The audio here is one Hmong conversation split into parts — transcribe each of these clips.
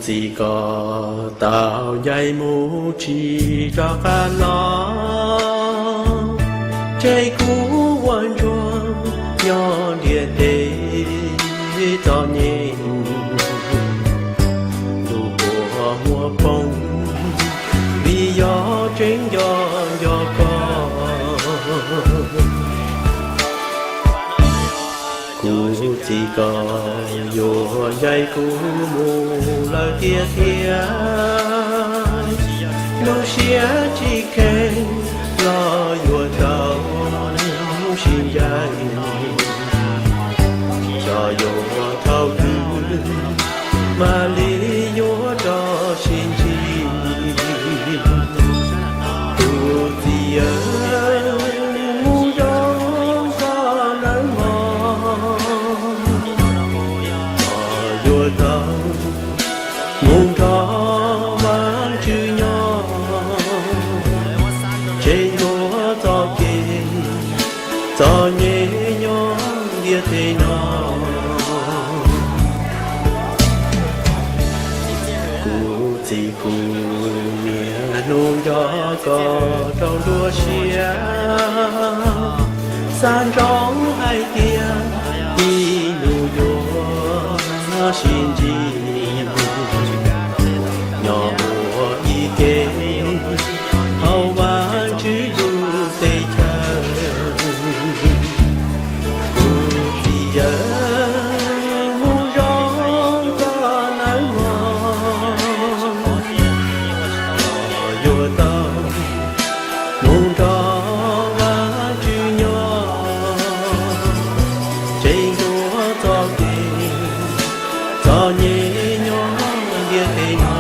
Txiv ko tau ncaim mus tsis rov qab los, tseg kuv ua ntsuag nyob ntiaj teb txom nyem. Ntuj ua muag poob, vim yog tseeb nco nco koj. Kuv txiv ko yuav ncaim kuv mus lawm tiag tiag. Lub siab tsis kheev los yuav tau sib ncaim, xyov yuav thaum twg mam li yuav rov sib ntsib. Tus txiv aw, mus zoo koj nawb mog, yuav tau mus nrog Vajtswv nyob, tseg ntsuav txoj kev txom nyem nyob ntiaj teb no. Kuv txiv kuv niam hnub nco koj rau nruab siab, xav ntsoov hais tias ib hnub yuav sib ntsib, nyob ua ib ke hauv Vajtswv lub teb chaws. Kuv txiv aw, mus zoo koj nawb mog, yuav tau mus nrog Vajtswv nyob, tseg ntsuav txoj kev txom nyem nyob ntiaj teb no.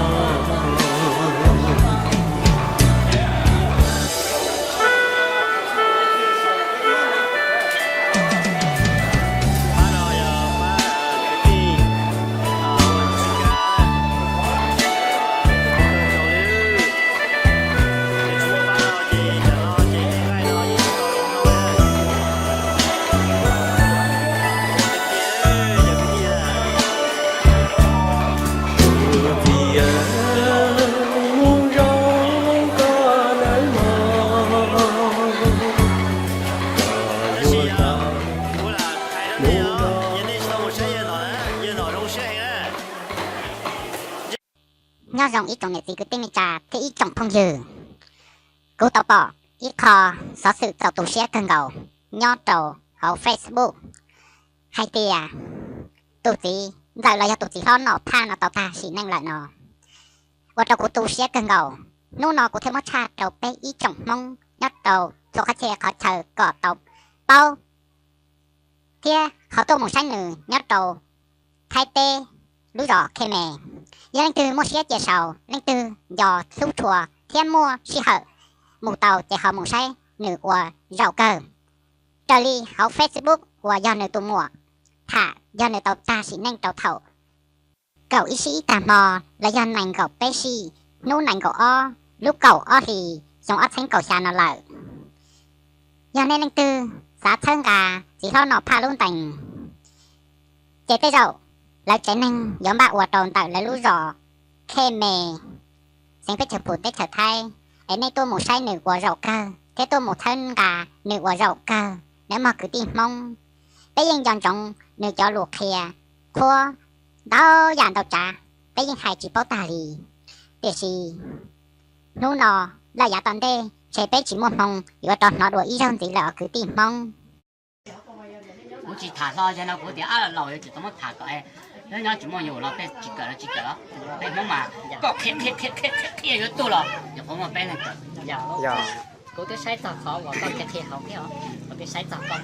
Nyob zoo ib tsoom niam txiv kwv tij neej tsa thiab ib tsoom phooj ywg. Kuv tau pom ib qho xov xwm txaus tu siab kawg nkaus nyob rau hauv Facebook hais tias tus txiv ntxawm los yog tus txiv hlob Nom Phaj no tau tag sim neej lawm no, ua rau kuv tu siab kawg nkaus. Hnub no kuv thiaj muab tshaj rau peb ib tsoom Hmoob nyob rau txhua qhov txhia qhov chaw kom tau paub thiab ho tuaj mus saib nws nyob rau Thaib teb lub zos Khe Me. Yog leej twg muaj siab cia sau, leej twg nco hlub tshua thiab muaj sij hawm mus tau ces ho mus saib nws ua zaum kawg. Raws li hauv Facebook uas yog nws tus muam tham, yog nws tau tag sim neej rau thaum kaum ib sij ib tag hmo los yog nees nkaum peb sij hnub nees nkaum ob lub kaum ob hlis xyoo ob txhiab kaum xya no lawm. Yog nej leej twg xav txhawb nqa txiv hlob Nom Phaj lub ntees, ces tej zaum lawv tsev neeg yuav npaj ua rau ntawm lawv lub zos Khe Me, xeev Peb Chaws Phum, teb chaws Thaib, es nej tuaj mus saib nws ua zaum kawg thiab tuaj mus txhawb nqa nws ua zaum kawg nawb mog kwv tij Hmoob. Peb yeej nco ntsoov nws cov lus qhia qhuab ntau yam ntau tsav, peb yeej hais tsis paub tag li. Tiam sis hnub no lawm yav tom ntej ntshe peb tsis muaj hmoo yuav rov hnov dua ib zaug ntxiv lawm os kwv tij Hmoob. Kuv tsis tham hlo, yog no kuv tias ab laus yuav tsum tau muab tham kom nyob nyob tsis muaj yus los peb tsis kawm los tsis kawm los peb Hmoob mas koj qhia qhia qhia qhia yuav tuag los nyuam qhuav muaj peb leeg kawm. Kuv twb saib txog qhov uas koj qhia qhia hauv thiab os, kuv twb saib txog koj.